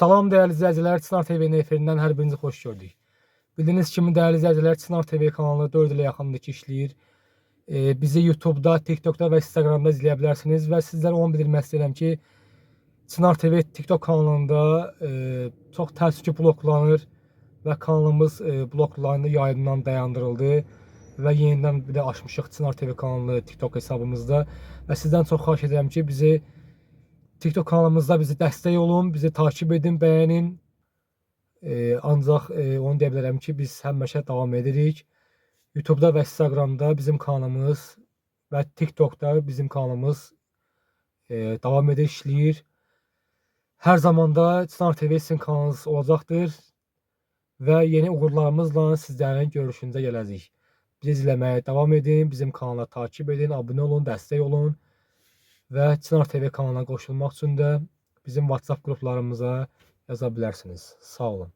Salam dəyərli izləyicilər, Çınar TV-nin efirindən hər birinizi xoş gördük. Bildiyiniz kimi dəyərli izləyicilər, Çınar TV kanalı 4 ilə yaxındır ki, işləyir. Bizi YouTube-da, TikTok-da və Instagram-da izləyə bilərsiniz və sizlərə onu bildirmək istəyirəm ki, Çınar TV TikTok kanalında çox təəssüf ki, bloklanır və kanalımız bloklandı, yayımdan dayandırıldı və yenidən bir də açmışıq Çınar TV kanalını TikTok hesabımızda və sizdən çox xahiş edirəm ki, bizi TikTok kanalımızda bizi dəstək olun, bizi takip edin, bəyənin. Ancaq onu deyə bilərəm ki, biz həmişə davam edirik. YouTube'da və Instagram'da bizim kanalımız və TikTok'da bizim kanalımız davam edir, işləyir. Hər zaman da Çınar TV sizin kanalınız olacaqdır və yeni uğurlarımızla sizlərin görüşünüzə gələcəyik. Bizi izləməyə davam edin, bizim kanala takip edin, abunə olun, dəstək olun və Çınar TV kanalına qoşulmaq üçün də bizim WhatsApp qruplarımıza yaza bilərsiniz. Sağ olun.